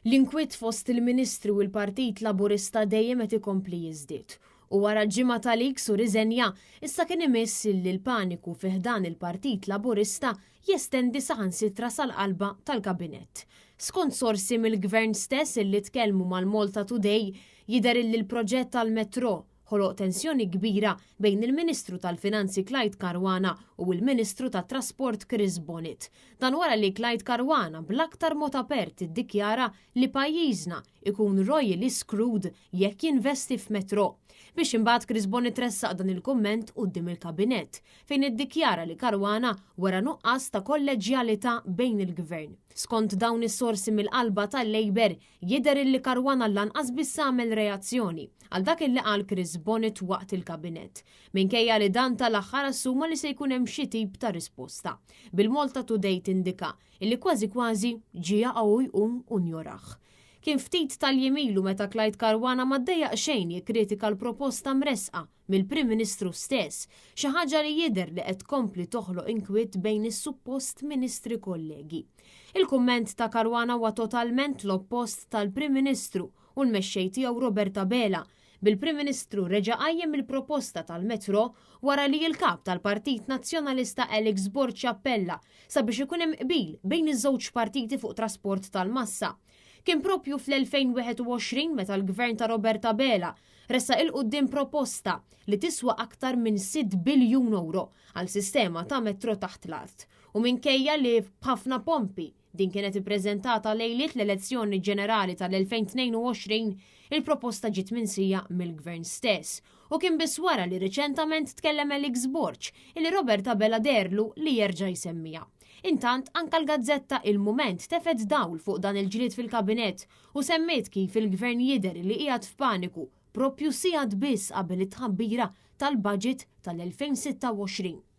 L-inkwiet fost il-Ministri u l-Partit Laburista dejjem qed ikompli jiżdied. U wara ġimgħa ta' leaks u riżenja, issa kien imiss illi l-paniku fi ħdan il-Partit Laburista jestendi saħansitra sal-qalba tal-Kabinett. Skont sorsi mill-Gvern stess illi tkellmu mal-Malta Today, jidher illi l-proġett tal-Metro ħoloq tensjoni kbira bejn il-Ministru tal-Finanzi Clyde Caruana u l-Ministru tat-Trasport Chris Bonett. Dan wara li Clyde Caruana bl-aktar mod apert iddikjara li pajjiżna ikun royally screwed jekk jinvesti f'metro. Biex imbagħad Chris Bonett ressaq dan il-kumment quddiem il-Kabinett, fejn iddikjara li Caruana wera nuqqas ta' kolleġġjalità bejn il-Gvern. Skont dawn is-sorsi mill-qalba tal-Labour, Jidher illi Caruana lanqas biss għamel reazzjoni għal dak illi qal Chris Bonett waqt il-Kabinett, minkejja li dan tal-aħħar assuma li se jkun hemm xi tip ta' risposta. Bil-Malta Today tindika illi kważi kważi ġie jaqa' u jqum u njorah. Kien ftit tal-jiem ilu meta Clyde Caruana ma ddejjaq xejn jikkritika l-proposta mressqa mill-Prim Ministru stess, xi ħaġa li jidher li qed tkompli toħloq inkwiet bejn is-suppost ministri kollegi. Il-kumment ta' Caruana huwa totalment l-oppost tal-Prim Ministru u l-mexxej tiegħu Robert Abela, bil-Prim Ministru reġa' qajjem il-proposta tal-metro wara li l-Kap tal-Partit Nazzjonalista Alex Borg appella sabiex ikun hemm qbil bejn iż-żewġ partiti fuq trasport tal-massa. Kien propju fl-2021 meta l-Gvern ta' Robert Abela ressaq 'il quddiem proposta li tiswa aktar minn 6 biljun ewro għal sistema ta' metro taħt l-art. U minkejja li b'ħafna pompi din kienet ippreżentata lejliet l-elezzjoni ġenerali tal-2022, il-proposta ġiet minsija mill-Gvern stess. U kien biss wara li riċentament tkellem Alex Borg illi Robert Abela deherlu li jerġa' jsemmiha. Intant, anka l-gazzetta Il-Mument tefgħet dawl fuq dan il-ġlied fil-Kabinett u semmiet kif il-Gvern jidher li qiegħed f'paniku proprju sigħat biss qabel it-tħabbira tal-Budget tal-2026.